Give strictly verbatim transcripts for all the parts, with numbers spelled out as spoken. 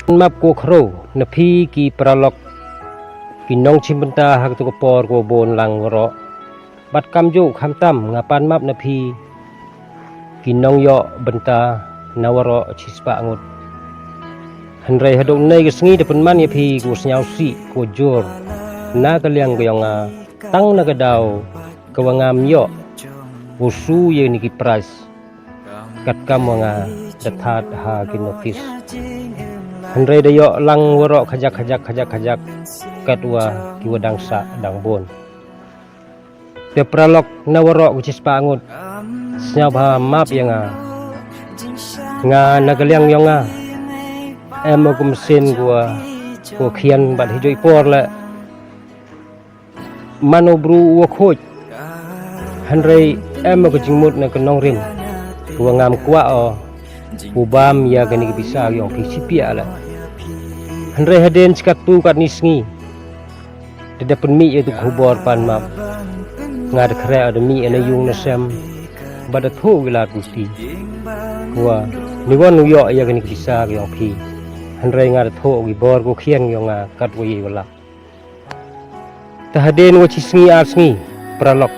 Map ko khro na phi ki paralok, ki nongshim bynta ha kato ka por ko bun lang waroh. Bad kamjuh khamtam nga pan map na phi ki nongïoh bynta na waroh shispah ngut. Hynrei haduh nai ka sngi da pynman ïa phi ko sniawsih ko jur na ka liang ka jong nga, tang na ka daw ka wa ngam ïoh u shu ïa ni ki prize. Kat kam wa nga da thad ha ki notice. Hynrei da ïoh lang waroh khajak khajak khajak khajak, kat wa ki wa dang sah dang bun. Te paralok na waroh ko shispah ngut, sniawbha map ïa nga. Nga na ka liang yong nga em u kum sien ko wa, ko khian bad hi joi por le man u bru u wa khuid. Hynrei em u ka jingmut na ka nongrim ko wa ngam kwah o u bam ïa kani ka pisa yong phi shi piah la. Hynrei hadien shi katto katne sngi te da pynmih ïa tu khubor pan map. Nga da khreh da mih ïa na yung na sem bad da thoh ki lad ki ti ko wa ni wan u ïoh ïa kani ka pisa yong phi. Hynrei nga da thoh ki bor ko khian yong nga kat wa ïa u lak. Te hadien wa shi sngi ar sngi paralok,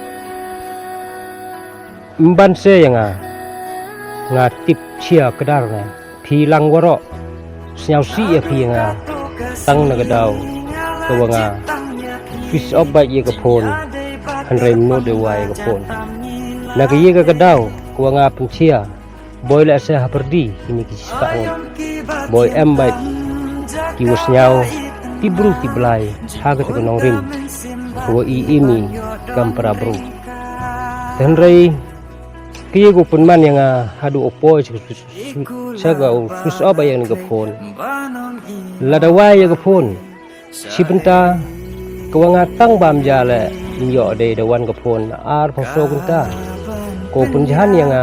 mban se ïa nga, nga tip shia kdar nga phi lang waroh. Sniawsih ïa phi ïa nga tang na ka daw ka wa nga switch off bad ïa ka phone. Hynrei mut de wa ïa ka phone na ka ïa ka daw ka wa nga pynshia. Boi leh se ha pyrdi kini ki shispah ngut. Boi em bad ki wa sniaw ki bru ki blai ha kata ka nongrim ka wa i imi kam para bru. Hynrei ki ïa ka u pynman ïa nga haduh u poi sha ka u switch off ïa ka phone. Lada wai ïa ka phone shi bynta ka wa nga tang bam ja le ïoh dei da wan ka phone ar phew so kynta. Ko pynjhan ïa nga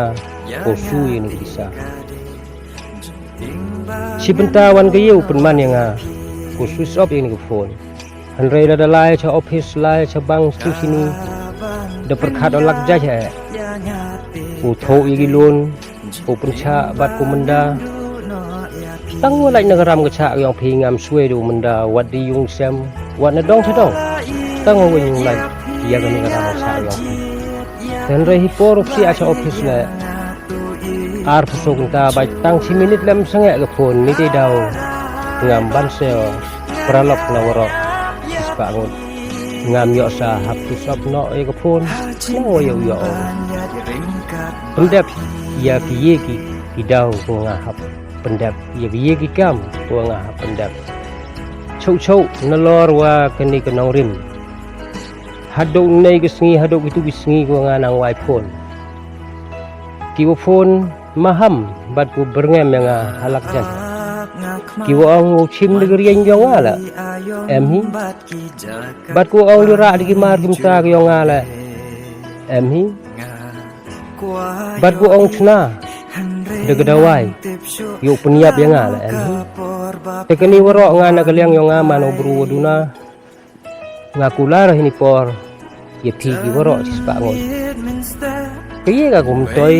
ko shu ïa ni ka pisa. Shi bynta wan ka ïa u pynman ïa nga ko switch off ïa ni ka phone. Hynrei lada lai cha office lai cha bank stu sini da pyrkhat o lak jai ha u thoh ïa ki loan. Ko pynshah bad ko mynda tang wa lait na ka ram ka shah yong phi ngam swai da u mynda wat di yung sem wat na dong cha dong. Tang wa yung lait ïa ka ni ka ram ka shah yong phi. Hynrei hi por u psi a cha office le ar phew so kynta bad tang shi minit lem sangeh ka phone ni te daw ngam ban se. Paralok na waroh shispah ngut ngam ïoh sa hap tu sop noh ïa ka phone. Nang wa ïoh ïoh pyndep ïa ki ïa ki daw ko nga hap pyndep ïa ki ïa ki kam ko nga hap pyndep. Chau chau na lor wa kani ka nongrim. Haduh nei ka sngi haduh kitu ki sngi ko nga nang wai phone. Ki wa phone maham bad ko byrngem ïa nga halak jan. Ki wa ong u chim da ka rieng yong nga la em hi. Bad ko ong li rah da ki mar ki mta ki yong nga la em hi. Bad ko ong chna da ka dawai ïoh pynïap ïa nga la em hi. Te kani waroh nga na ka liang yong nga man u bru wa duna. Nga kular hini por ïa phi ki waroh shispah ngut. Ka ïa ka kumtoi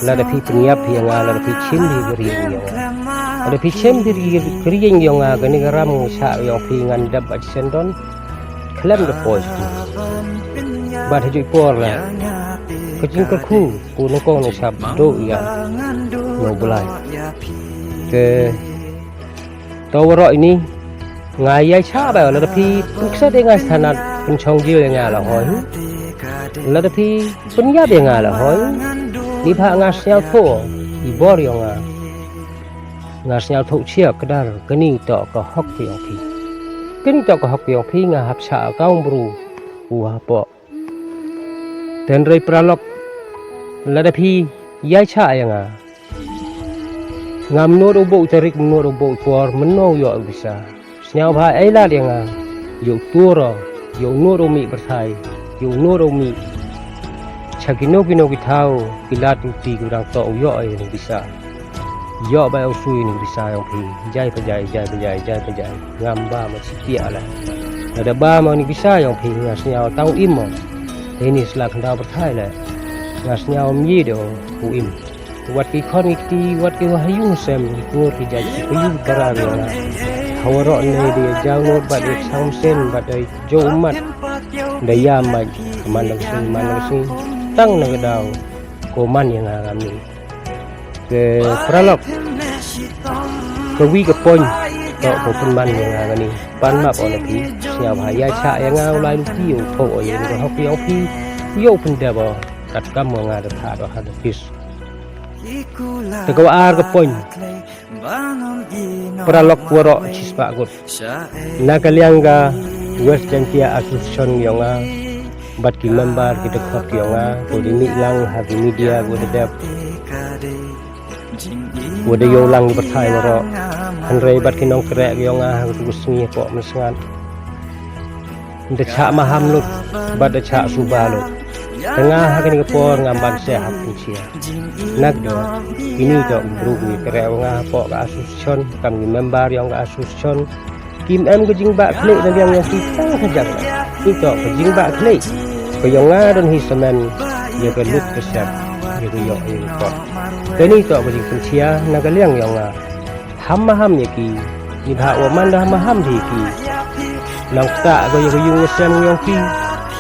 lada phi pynïap ïa nga lada phi chim hi ka rieng ïa nga. Lada phi chim hi ka rieng ïa nga kani ka ram nga shah ïa phi ngan dap bad sendon. Khlem da poi. Bad ha jui por la ka jingkyrkhu ko nongkong nongsap do ïa no bulai. Te to waroh ini nga ïai cha ba lada phi pynkset ïa nga shanat pynchong jil ïa nga la hoi. Lada phi pynïap ïa nga la hoi. Ni ba nga sñiaw tho i bor ïa nga. Nga sñiaw tho chia kdar kani to ka hok ïa phi. Kani to ka hok ïa phi nga hap cha ka bru u hapoh. Tynrai paralok lada phi ïai cha ïa nga. Ngam nud u bok tarik, nud u bok por, mynno ïoh u visa. Sñiaw bha ei lad ïa nga. Ïoh tur ïoh nud u mih pyrthai ïoh nud u mih. Cha kino kino ki thaw ki lad ki ti ki dang to u ïoh ïa u visa. Ïoh ba u sui ni bisa yong phi. Jai pa jai, jai pa jai, jai pa jai. Ngam ba ma chi pia la. Lada ba ma ni bisa yong phi nga sñiaw tang u im mo. Te ni sla khyndaw pyrthai la. Nga sñiaw mi do u im. Wat ki khon ki kti, wat ki wa ha ïung sem, ki kur ki jait ki kyu ki para ri nga. Ha waroh ne da ïa jaw nud bad ïa chang sen bad da ïa jaw ummat. Da ïa mait, man da sing, man da sing. Tang na ka daw, ko man ïa nga ngam ni. Ke paralok. Ka wi ka pon, to ko pynman ïa nga ngam ni. Pan map o na phi, sngap ha ïa cha ïa nga u lai luti u tho o ïa nga hok ïa phi. Ïa u pyndep o, kat kam nga da tha do ha da pis. Te ka wa ar ka pon. Paralok waroh chispah gut. Na ka liang ka West Jaintia Association yong nga. Bad ki member ki dkhot yong nga. Ko di mih lang ha ki media ko da dep. Ko da yoh lang ki pathai waroh. Hynrei bad ki nongkrek yong nga ha ko sngi ko mynsngat. Da chah maham lut, bad da chah suba lut. Te nga ha kane ka por ngam ban seh ha pynchia. Nak do, kini to ki bru ki kreh nga hapoh ka association, kam ki member yong ka association. Kim em ka jingbah khlieh na liang yong ki tang ka jaka. Kito ka jingbah khlieh. Ka yong nga don hi semen, ïa ka lut ka sep, ïa ka ïoh ïa ka kot. Kani to ka jingpynchia na ka liang yong nga. Ham maham ïa ki. Ni bha wa man da ham maham ïa ki. Nang ktah ka ïa ka ïung ka sem yong ki.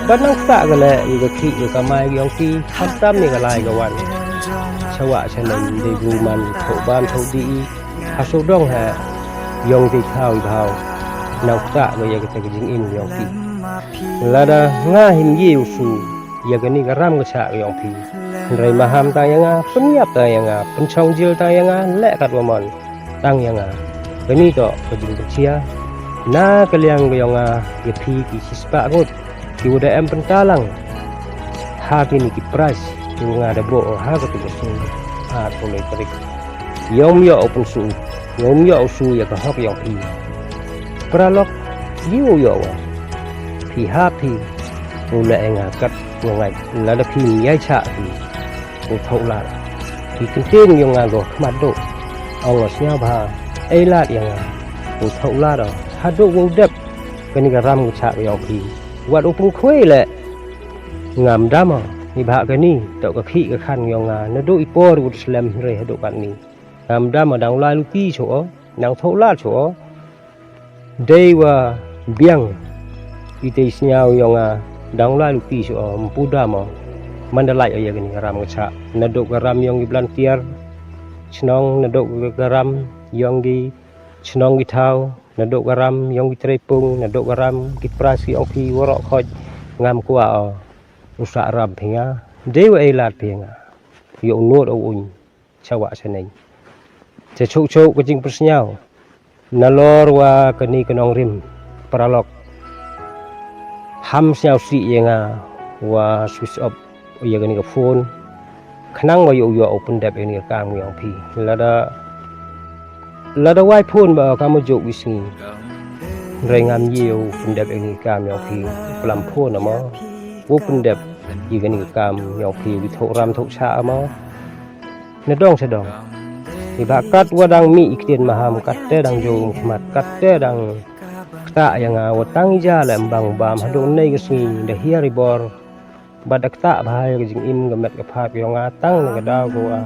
Bad nang ktah ka leh ïa ka khih ïa ka mai yong ki. Ham tam ïa ka lai ka wan. Chawa chanen dei bru man thoh bam thoh di i. Ha sawdong ha yong dei thaw i bhaw. Nang ktah ka ïa ka te ka jingim yong ki. Lada nga him ïa u su. Ïa kani ka ram ka chah ka yong phi. Hynrei maham tang ïa nga, pynïap tang ïa nga, pynchong jil tang ïa nga, leh kat wa mon. Tang ïa nga. Kani to ka jingpynchia. Na ka liang ka yong nga, ïa phi ki chispah ngut. Ki wa da em pyntalang. Ha kini ki prize, ki wa nga da buh ha ka tu ka sung. Ha tu le tarik. Yong ïa u pynsu. Yong ïa u su ïa ka hok yong phi. Paralok, ïa u ïa wa. Phi ha phi. U leh ïa nga kat. Nga ngai, lada phi ïai chah phi. U thoh lad. Phi kyntien yong nga go khmat do. Ong nga sngewbha. Ei lad ïa nga. U thoh lad o. Haduh u dep. Kani ka ram ka chah ka yong phi. Wat u pung khwei leh. Ngam dam o. Ni bha kani. Tok ka khih ka khan yong nga. Naduh i por u slem hynrei haduh katni. Ngam dam o dang lai luti cho o. Nang thoh lad cho o. Dei wa biang. Itei sngew yong nga dang lai luti shu o mpu dam o. Man da lai o ïa kani ka ram ka chah. Naduh ka ram yong ki blantiar. Chnong naduh ka ram yong ki chnong ki thaw. Naduh ka ram yong ki trei pung. Naduh ka ram ki pras ki ong phi waroh khoj. Ngam kwah o. U sah ram phi nga. Dei wa ei lad phi nga. Ïa u nud o uñ. Chawa chaneng. Cha chuk chuk ka jingpyrsngew. Nalor wa kani ka nongrim paralok. Ham sngew sih ïa nga wa switch off ïa kani ka phone. Khnang wa ïoh ïoh u pyndep ïa kani ka kam yong phi. Lada lada wai phone ba ka ma jok wi sngi. Hynrei ngam ïoh u pyndep ïa kani ka kam yong phi. Plam phone ama u pyndep ïa kani ka kam yong phi wi thoh ram thoh cha ama. Na dong sa dong. Ni ba kat wa dang mih i ktien maham, kat te dang jong khmat, kat te dang ktah ïa nga wa tang ïa la embang bam haduh nei ka sngi da hiar i bor. Ba da ktah bha ïa ka jingim ka met ka phak ïa nga tang na ka daw ko a.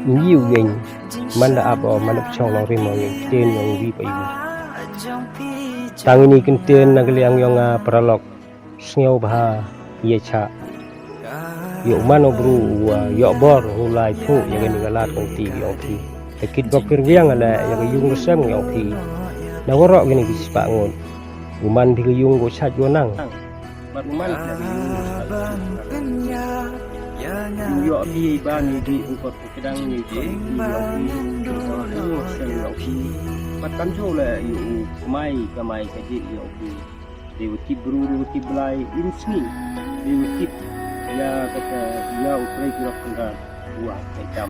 Ngi u yeng man da ap o man da pchong long rim o ïa ktien ïa ngi pa ïa. Tang ini ktien na ka liang ïa nga paralok. Sngew bha ïa cha. Ïa u man u bru u wa ïoh bor u lai phu ïa kani ka lad kong ti ïa ong phi. Te kit bok kir wiang ala ïa ka yung ka sem ïa ong phi. Na warok kani ki spah ngut. U man phi ka yung ko chaj ko nang. Bad u man phi ka yung ko chaj ko nang. Yung ïoh phi ban ïa di u kot kedang ïa di ïa ong phi. Bad kam jo la ïa u kamai kamai ka di ïa ong phi. Dei wa tip bru, dei wa tip blai, in sngi. Dei wa tip ïa kata ïa u trei ki rok kynran. Wa, kata.